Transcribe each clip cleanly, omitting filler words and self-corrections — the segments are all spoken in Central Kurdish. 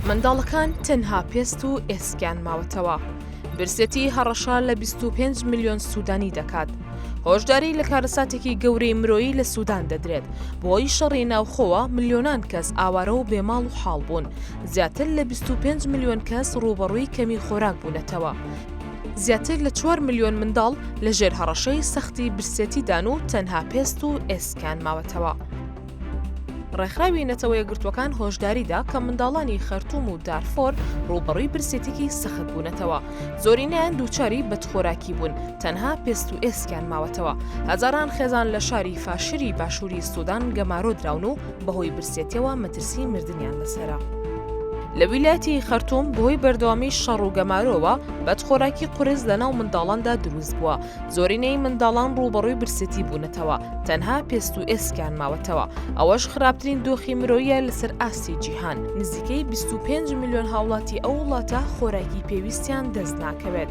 منداڵەکان تەنها پێست و ئێسکیان ماوەتەوە. برسێتی هەڕەشە لە 25 ملیۆن سوودانی دەکات. هۆشداری لە کارەساتێکی گەورەی مرۆیی لە سوودان دەدرێت. بەهۆی شەڕی ناوخۆوە ملیۆنان کەس ئاوارە و بێماڵ و حاڵ بوون. زیاتر لە 25 ملیۆن کەس ڕووبەڕووی کەمی خۆراک بوونەتەوە. زیاتر لە چوار ملیۆن منداڵ لەژێر هەڕەشەی سەختی برسێتیدان و تەنها پێست و ئێسکیان ماوەتەوە. ڕێکخراوی نەتەوە یەکگرتووەکان هۆشداری دا کە منداڵانی خەرتوم و دارفۆر ڕووبەڕووی برسێتیی سەخت بوونەتەوە، زۆرینەیان دووچاری بەدخۆراکی بوون، تەنها پێست و ئێسکیان ماوەتەوە. هەزاران خێزان لە شاری فاشری باشووری سودان گەمارۆ دراون و بەهۆی برسێتیەوە مەترسی مردنیان لەسەرە. لە ویلایەتی خەرتوم بەهۆی بەردەوامی شەڕ و گەمارۆوە بەدخۆراکی قورس لەناو منداڵاندا دروست بووە، زۆرینەی منداڵان ڕووبەڕووی برسێتی بوونەتەوە، تەنها پێست و ئێسکیان ماوەتەوە، ئەوەش خراپترین دۆخی مرۆییە لەسەر ئاستی جیهان، نزیکەی 25 ملیۆن هاوڵاتی ئەو وڵاتە خۆراکی پێویستیان دەست ناکەوێت.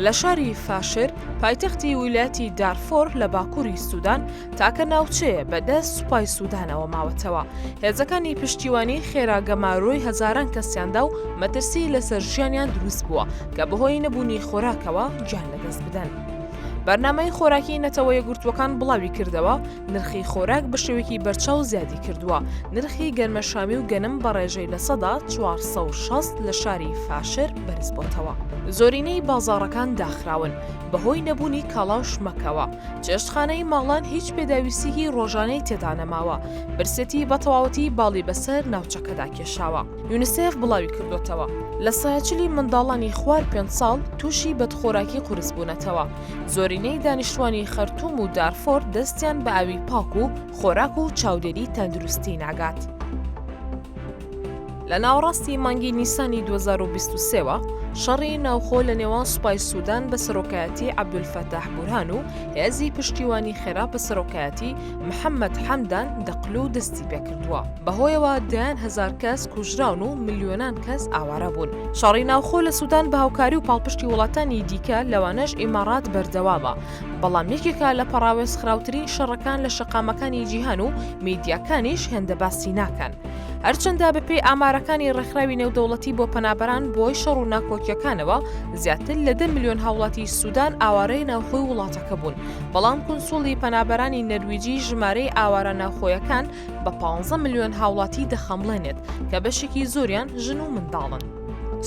لە شاری فاشر، پایتەختی ویلایەتی دارفۆر لە باکووری سودان، تاکە ناوچەیە بە دەست سوپای سودانەوە ماوەتەوە. هێزەکانی پشتیوانی خێرا گەمارۆی هەزاران کەسیان دا و مەترسی لەسەر ژیانیان دروست بووە کە بەهۆی نەبوونی خۆراکەوە گیان لەدەست بدەن. بەرنامەی خۆراکی نەتەوە یەکگرتووەکان بڵاوی کردەوە، نرخی خۆراک بە شێوەیەکی بەرچاو زیادی کردووە، نرخی گەنمەشامی و گەنم بە ڕێژەی 460% لە شاری فاشر بەرزبۆتەوە. زۆرینەی بازاڕەکان داخراون بەهۆی نەبوونی کاڵا و شمەکەوە. چێشتخانەی ماڵان هیچ پێداویستیی ڕۆژانەی تێدا نەماوە، برسێتی بە تەواوەتی باڵی بەسەر ناوچەکەدا کێشاوە. یونیسێف بڵاویکردۆتەوە، لە سایەچلی منداڵانی خوار پێنج ساڵ تووشی بەدخۆراکی قورس بوونەتەوە، زۆرینەی دانیشتوانی خەرتوم و دارفۆر دەستیان بە ئاوی پاک و خۆراک و چاودێری تەندروستی ناگات. لە ناوەڕاستی مانگی نیسانی 2023 وە، شەڕی ناوخۆ لە نێوان سوپای سودان بە سەرۆکایەتی عەبدولفەتاح بورهان و هێزی پشتیوانی خێرا بە سەرۆکایەتی محەممەد حەمدان دەقلو دەستی پێکردووە. بەهۆیەوە دەیان هەزار کەس کوژراون و ملیۆنان کەس ئاوارە بوون. شەڕی ناوخۆ لە سودان بە هاوکاری و پاڵپشتی وڵاتانی دیکە لەوانەش ئیماڕات بەردەوامە، بەڵام یەکێکە لە پەڕاوێزخراوترین شەڕەکان لە شەقامەکانی جیهان و میدیاکانیش هێندە باسی ناکەن. هەرچەندە بەپێی ئامارەکانی ڕێکخراوی نێودەوڵەتی بۆ پەنابەران بۆی شەڕ و ناکۆکیەکانەوە زیاتر لە دە ملیۆن هاوڵاتی سودان ئاوارەی ناوخۆی وڵاتەکە بوون، بەڵام کونسوڵی پەنابەرانی نەرویجی ژمارەی ئاوارە ناوخۆیەکان بە 15 ملیۆن هاوڵاتی دەخەمڵێنێت کە بەشێکی زۆریان ژن و منداڵن.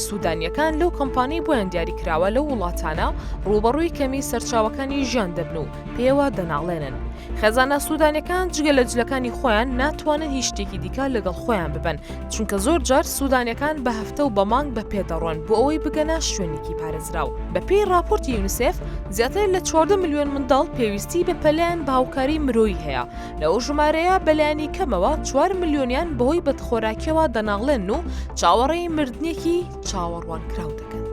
سودانیەکان لەو کەمپانەی بۆیان دیاریکراوە لەو وڵاتانە ڕووبەڕووی کەمی سەرچاوەکانی ژیان دەبن و پێوە دەناڵێنن. خێزانە سودانیەکان جگە لە جلەکانی خۆیان ناتوانن هیچ شتێکی دیکە لەگەڵ خۆیان ببەن، چونکە زۆر جار سودانیەکان بە هەفتە و بە مانگ بە پێ دەڕۆن بۆ ئەوەی بگەنە شوێنێکی پارێزراو. بەپێی ڕاپۆرتی یونیسێف، زیاتر لە 14 ملیۆن منداڵ پێویستی بە پەلەیان بە هاوکاری مرۆیی هەیە، لەو ژمارەیە بەلایەنی کەمەوە چوار ملیۆنیان بەهۆی بەدخۆراکیەوە دەناڵێنن و چاوەڕێی مردنێکی چاوەڕوانکراو دەکەن.